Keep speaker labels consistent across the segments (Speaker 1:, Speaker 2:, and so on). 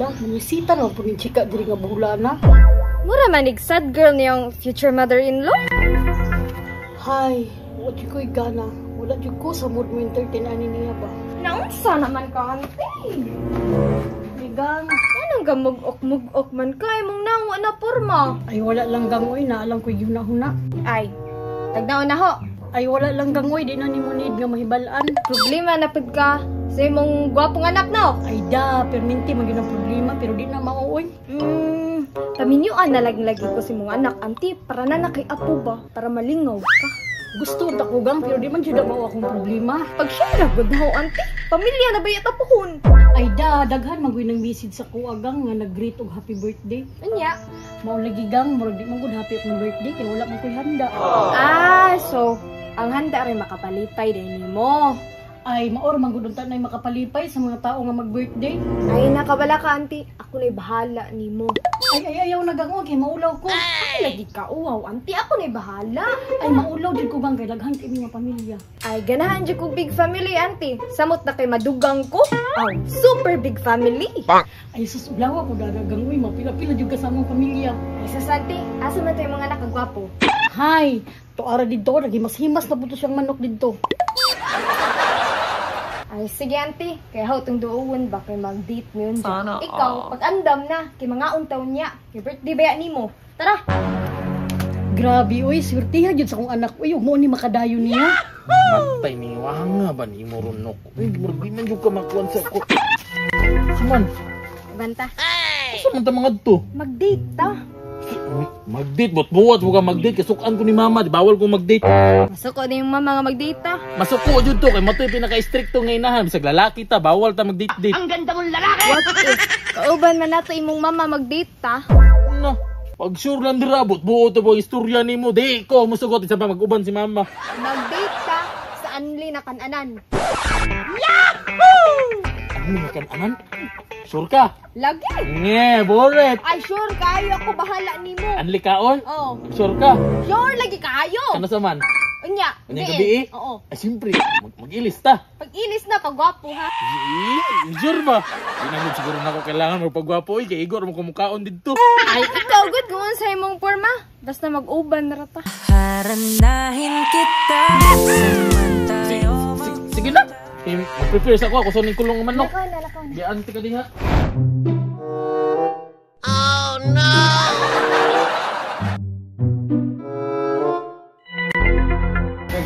Speaker 1: Hala, manisita na po ni chika diri nga bula na.
Speaker 2: Mura manig sad girl niyang future mother-in-law.
Speaker 1: Hay, wa jud ko'y gana. Wala jud ko sa mood mo entertain ani niya ba.
Speaker 2: Naunsa naman ka, auntie?
Speaker 1: Bigang,
Speaker 2: Anong gamug-ok-mug-ok man kay mong nangwa na porma?
Speaker 1: Ay wala lang gang oy, na alam ko'y gihuna-huna.
Speaker 2: Ay, tagnaon na ho.
Speaker 1: Ay wala lang gang oy, di na nimo need nga mahibalaan.
Speaker 2: Problema na pud ka sa imong gwapong anak no.
Speaker 1: Ay da, perminti man gyud ang problema pero di na mauoy.
Speaker 2: Paminyuan na lang lagi ko si mong anak, auntie, para na na kay apo ba, para malingaw ka.
Speaker 1: Gusto ta ko gang pero di man jud mao akong problema.
Speaker 2: Pag siya na gud ho, auntie, pamilya na ba itapuhon?
Speaker 1: Ay da, daghan man gyud nang message sa kuha gang nga nag-greet og happy birthday.
Speaker 2: Unya.
Speaker 1: Mao lagi gang, murag di man gud happy akong birthday kay wala man ko'y handa.
Speaker 2: Ah, so ang handa rin makapalipay din nimo.
Speaker 1: Ay maor man gud unta nay makapalipay sa mga tao nga mag-birthday.
Speaker 2: Ay nakabala ka, auntie, ako na'y bahala nimo.
Speaker 1: Ay ay ayaw na gang kay maulaw ko.
Speaker 2: Ay lagi ka uwaw, auntie, ako na'y bahala.
Speaker 1: Ay maulaw jud ko gang kay daghan kay mga pamilya.
Speaker 2: Ay ganahan jud kog big family, auntie. Samot na kay madugang ko. Aw, super big family.
Speaker 1: Ay sus, ulaw ako dara gang uy, mapila-pila jud ka sa among pamilya.
Speaker 2: Ay sus, auntie, asa man tayo mga nakagwapo?
Speaker 1: Hay, tuara didto, naghimas-himas na puto siyang manok didto.
Speaker 2: Ay sige, auntie, kay how tong duon ba kay mag-date mo yun.
Speaker 3: Sana
Speaker 2: Ikaw,
Speaker 3: all.
Speaker 2: pag andam na, kay mga untaw niya, kay birthday ba nimo? Tara.
Speaker 1: Grabe oy, swertiha jud sa akong anak oy, ug mo ni makadayon niya.
Speaker 4: Matay ni wanga ba ni mo runok. Uy, murag di man jud ka makuan sa ko. Saman,
Speaker 2: Banta.
Speaker 4: asa man ta mga to?
Speaker 2: Mag-date ta.
Speaker 4: Mag-date, bot buwat mo ka mag-date kay sukan ko ni mama, di bawal ko mag-date.
Speaker 2: Masuko na yung mama nga mag-date ta.
Speaker 4: Masuko jud to kay matoy pinaka-stricto nga inahan, bisag lalaki ta, bawal ta mag-date date.
Speaker 2: What if kauban man nato imong mama mag-date ta?
Speaker 4: No. Pag sure lang dira, bot buo to po istorya nimo, di ko musugot isa pa mag-uban si mama.
Speaker 2: Mag-date ta sa anli na kananan.
Speaker 4: Ano nga kananan? Sure ka?
Speaker 2: Lagi.
Speaker 4: Nge, boret.
Speaker 2: Ay sure kayo, ako bahala nimo.
Speaker 4: Anli kaon?
Speaker 2: Oh.
Speaker 4: Sure ka?
Speaker 2: Sure lagi kayo.
Speaker 4: Ano sa man?
Speaker 2: Unya.
Speaker 4: Unya
Speaker 2: gabi
Speaker 4: gabi eh?
Speaker 2: Oo.
Speaker 4: Ay, siyempre, mag-ilis ta.
Speaker 2: Pag-ilis na, pagwapo ha.
Speaker 4: Sure ba? Di naman siguro na ako kailangan magpagwapo eh. Kay Igor, mo kumukaon dito.
Speaker 2: Ay, ikaw good kung sa imong forma. Basta mag-uban na rata.
Speaker 3: Haranahin kita.
Speaker 4: Sige na. Eh, mag-prepare sa ako. Ako sa kulong manok.
Speaker 2: Lakaw na, lakaw na.
Speaker 4: Di anti ka diha.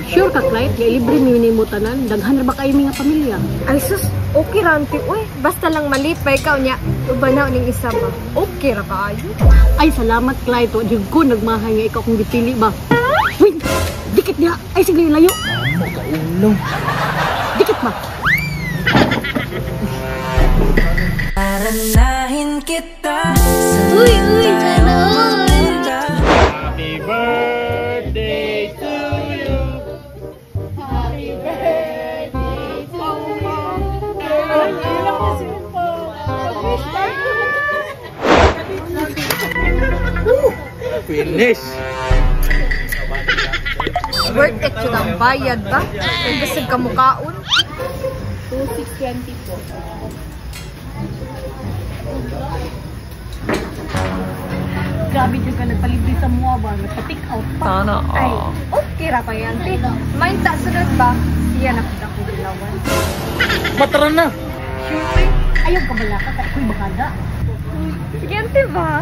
Speaker 1: Sure ka, Clyde, kay libre mi nimo tanan, daghan ra ba kayo mga pamilya?
Speaker 2: Ay sus, okay ra auntie. Uy, basta lang malipay ka unya. Uban na ning isa ba. Okay ra kaayo.
Speaker 1: Ay salamat, Clyde, wa jud ko nagmahay nga ikaw akong gipili ba. Wait, dikit niya. Ay sige layo.
Speaker 4: Amo ka ulo.
Speaker 1: Dikit ba?
Speaker 3: Haranahin kita.
Speaker 2: Uy, uy, sana all.
Speaker 4: Happy birthday to you.
Speaker 1: Happy birthday to you.
Speaker 4: Finish.
Speaker 2: Worth it yun ang bayad ba? Kay bisag ka mukaon.
Speaker 5: 2620 po.
Speaker 1: Grabe jud ka nagpalibre sa mua ba, nagpa-take out pa.
Speaker 3: Sana
Speaker 2: Ay,
Speaker 3: all.
Speaker 2: okay ra pa yan, auntie. Mainta sunod ba? Siya na pud ako gilawan.
Speaker 4: Matara na.
Speaker 1: Sure, ayaw ka balaka kay ako'y bahala.
Speaker 2: Sige, auntie ba?